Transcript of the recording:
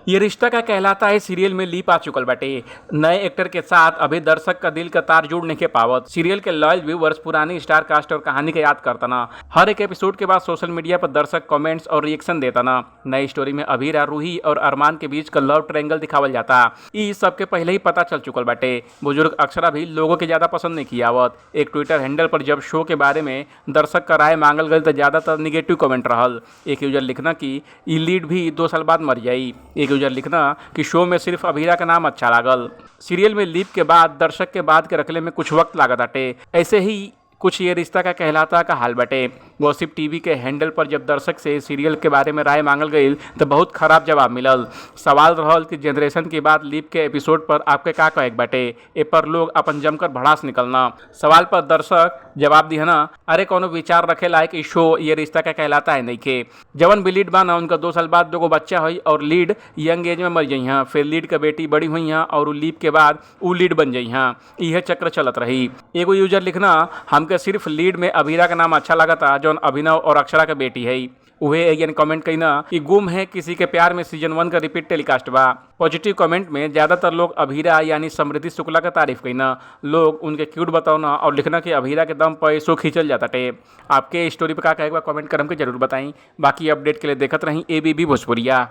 ये रिश्ता का कहलाता है सीरियल में लीप आ चुकल बाटे। नए एक्टर के साथ अभी दर्शक का दिल का तार जुड़ नहीं के पावत। सीरियल के लॉयल व्यूवर्स पुरानी स्टार कास्ट और कहानी के याद करता ना। हर एक एपिसोड के बाद सोशल मीडिया पर दर्शक कमेंट्स और रिएक्शन देता ना। नई स्टोरी में अभीरा, रूही और अरमान के बीच का लव ट्रायंगल दिखावल जाता। ई सबके पहले ही पता चल चुकल बाटे। बुजुर्ग अक्षरा भी लोगों के ज्यादा पसंद नहीं कियावत। एक ट्विटर हैंडल पर जब शो के बारे में दर्शक का राय मांगल गई तो ज्यादातर निगेटिव कमेंट रहल। एक यूजर लिखना कि ई लीड भी 2 साल बाद मर जाई। एक यूजर लिखना कि शो में सिर्फ अभीरा का नाम अच्छा लागल। सीरियल में लीप के बाद दर्शक के बाद के रखले में कुछ वक्त लागत आटे। ऐसे ही कुछ ये रिश्ता का कहलाता का हाल बटे। गॉसिप टीवी के हैंडल पर जब दर्शक से सीरियल के बारे में राय मांगल गई तो बहुत खराब जवाब मिलल। सवाल रहल कि जनरेशन के बाद लीप के एपिसोड पर आपके का कहे बाटे। ए पर लोग अपन जमकर भड़ास निकलना। सवाल पर दर्शक जवाब दिहना, अरे, कोनो विचार रखे लायक ई शो ये रिश्ता का कहलाता है नइखे। जवन भी लीड बा ना, उनका 2 साल बाद दो बच्चा हुई और लीड यंग एज में मर जई हैं। फिर लीड के बेटी बड़ी हुई हैं और उ लीप के बाद उ लीड बन जई हैं। इहे चक्र चलत रही। एगो यूजर लिखना, हमके सिर्फ लीड में अभीरा का नाम अच्छा लगता, जौन अभिनव और अक्षरा के बेटी है। उहे एक कमेंट कही ना कि गुम है किसी के प्यार में सीजन 1 का रिपीट टेलीकास्ट बा। पॉजिटिव कमेंट में ज्यादातर लोग अभीरा यानी समृद्धि शुक्ला का तारीफ कही ना। लोग उनके क्यूट बताओना और लिखना कि अभीरा के दम पर शो खींचल जाता टे। आपके स्टोरी पर का कहेगा, कमेंट कर हमके जरूर बताई। बाकी अपडेट के लिए देखत रही एबीबी भोजपुरिया।